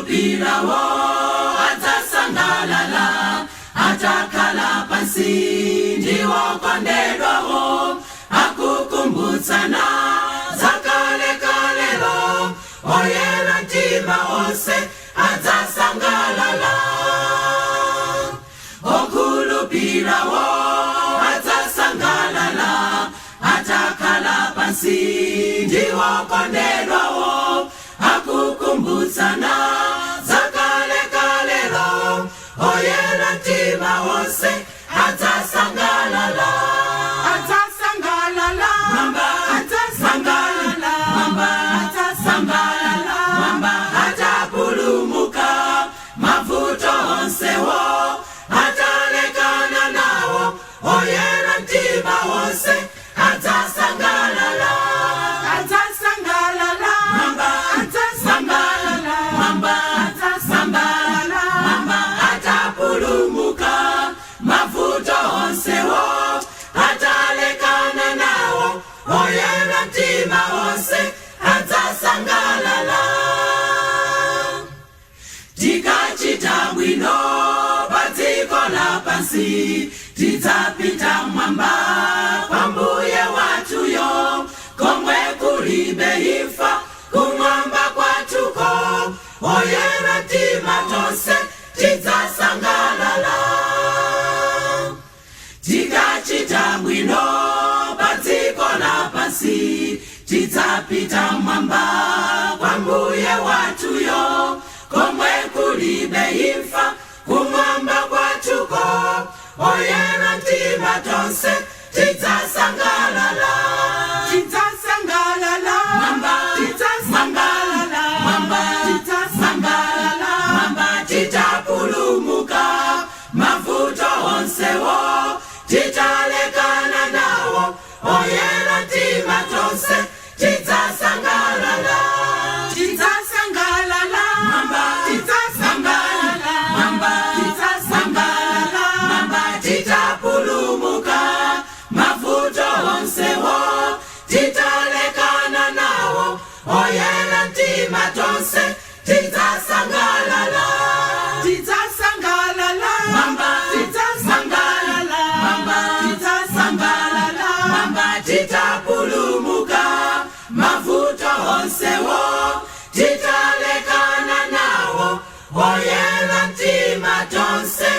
Okhulupirawo adzasangalala atakhala pansi ndiwokondedwawo, akukumbutsana zakalekalelo. Oyera mtima onse adzasangalala. Okhulupirawo adzasangalala atakhala pansi ndiwokondedwawo, akukumbutsana zakalekalelo. Oyera mtima onse adzasangalala, adzasangalala. Mwamba adzasangalala, mwamba adzasangalala, mwamba atapulumuka mavuto onsewo, atalekana nawo. Oyera mtima onse adzasangalala, adzasangalala. Mwamba adzasangalala, mwamba adzasangalala, mwamba atapulumuka mavuto onsewo, atalekana nawo. Oyera mtima onse adzasangalala. Tikachita bwino pa dziko lapansi, tidzapita mwamba kwa Mbuye wathuyo, komwe kulibe imfa, kumwamba kwathuko. Oyera mtima tonse tidzasangalala. Tikachita bwino pa dziko lapansi, tidzapita mwamba kwa Mbuye wathuyo, komwe kulibe imfa, kumwamba kwathuko. Oyera mtima tonse tidzasangalala, tidzasangalala. Mwamba tidzasangalala, mwamba tidzasangalala, mwamba titapulumuka mavuto onsewo, titalekana nawo. Oyera mtima tonse tidzasangalala, tidzasangalala. Mwamba tidzasangalala, mwamba tidzasangalala, mwamba titapulumuka mavuto onsewo, titalekana nawo. Oyera mtima tonse tidzasangalala, tidzasangalala. Mwamba tidzasangalala, mwamba tidzasangalala, mwamba titapulumuka mavuto onsewo, titalekana nawo. Oyera mtima tonse.